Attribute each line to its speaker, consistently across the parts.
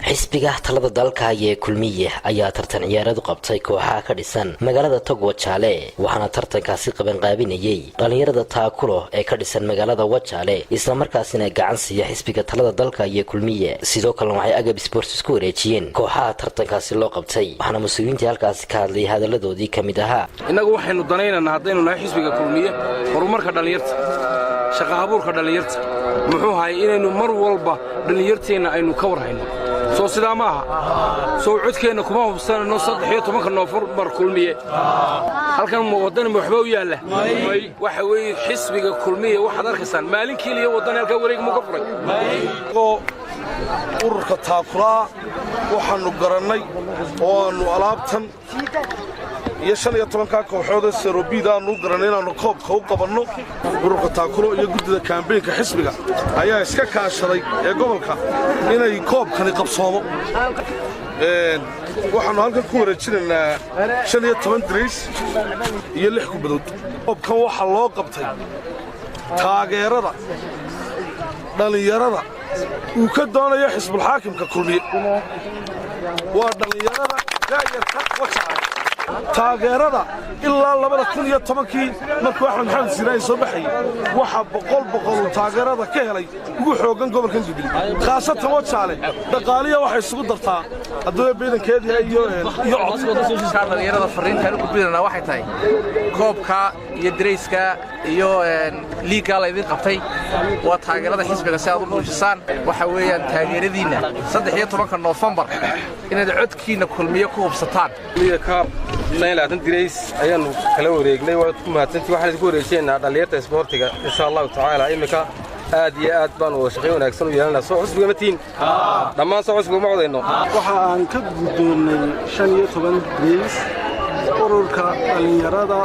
Speaker 1: Xisbiga talada dalka ee Kulmiye ayaa tartan ciyaareed u qabtay kooxaha ka dhisan magaalada Tog Wajaale, waxaana tartankaasi qabanqaabinayey dhallinyarada Taakulo ee ka dhisan magaalada Wajaale, islamarkaasina gacan siiya xisbiga talada dalka iyo Kulmiye. Sidoo kalena waxay agab sports isku wareejiyeen kooxaha tartankaasi loo qabtay, waxaana mas-uuliyiintii halkaasi ka hadlayay hadalladoodii ka mid ahaa:
Speaker 2: Innagu waxaynu danaynaynaa, haddaynu nahay xisbiga Kulmiye, horumarka dhallinyarta, shaqa abuurka dhallinyarta. Muxuu ahay inaynu mar walba dhallinyarteenna aynu ka war hayno. Soo sidaa ma aha? Sow codkeenna kuma hubsanayno 13-ka Noofembar Kulmiye? Halkan Waddani ma waxba u yaalla? Waxa weeye xisbiga Kulmiye waxaad arkaysaan maalin keliya Waddani halkaa wareeg muu ka furay?
Speaker 3: Ururka Taakulaa waxaannu garannay oo aannu alaabtan iyo 15-kaa kooxoodee serobiida aannu u garannay inaannu koobka u qabanno. Ururka Taakulo iyo guddida kaambeynka xisbiga ayaa iska kaashaday ee gobolka inay koobkani qabsoomo. Waxaannu halkan ku wareejinaynaa 15 dirays iyo lix kubadood. Koobkan waxaa loo qabtay taageerada dhallinyarada uu ka doonayo xisbulxaakimka Kulmiye. Waa dhallinyarada daayarta Wajaale. Taageerada ilaa 2010-kii markuu Axmed Maxamed Siiraayi soo baxayey, waxaa 100% uu taageerada ka helay ugu xooggan gobolkan Jubbili, khaasatan Wajaale. Dhaqaaliya waxay isugu dartaa haddaba beedankeedii iyo cod.
Speaker 4: Dhallinyarada farriintaan u gudbinanaa waxay tahay koobka iyo darayska iyo liiggaa laydin qabtay waa taageerada xisbiga si aad u muujisaan. Waxa weeyaan taageeradiinna 13-ka Noofembar inaad codkiinna Kulmiye ku hubsataan.
Speaker 5: Dirays ayaannu kala wareegnay. Waad ku mahadsantii. Waxaan idinku wareejinaynaa dhallinyarta isboortiga, insha Allahu tacaala. Iminka aad iyo aad baanu wada shaqayn wanaagsan u yeelanaa. Soo xusbiga ma tihin dhammaan? Soo xusbiga ma codayno?
Speaker 6: Waxa aan ka guddoonnay 15 dirays ururka dhallinyarada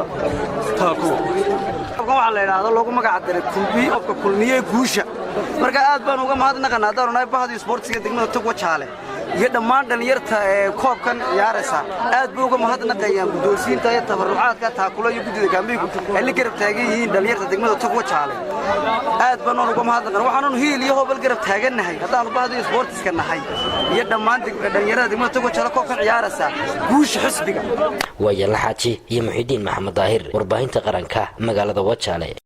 Speaker 6: Taakulo.
Speaker 7: Waxaa la idhaahdo loogu magac daray Kulmiye, qofka Kulmiye guusha. Marka aad baan uga mahadnaqana haddaanu nahay bahdii isboortiga degmada Tog Wajaale iyo dhammaan dhallinyarta ee koobkan ciyaaraysa. Aad bay uga mahadnaqayaan guddoonsiinta iyo tabarrucaadka Taakulo iyo guddida kaambeynku ay la garab taagan yihiin dhallinyarta degmada Tog Wajaale. Aad baan uga mahadnaqana, waxaananu hiil iyo hoobal garab taagannahay haddaanu bahdii isboortiska nahay iyo dhammaan dhallinyarada degmada Tog Wajaale koobkan ciyaaraysa guusha xisbiga.
Speaker 1: Waayala Xaaji iyo Muxidiin Maxamed Daahir, warbaahinta qaranka, magaalada Wajaale.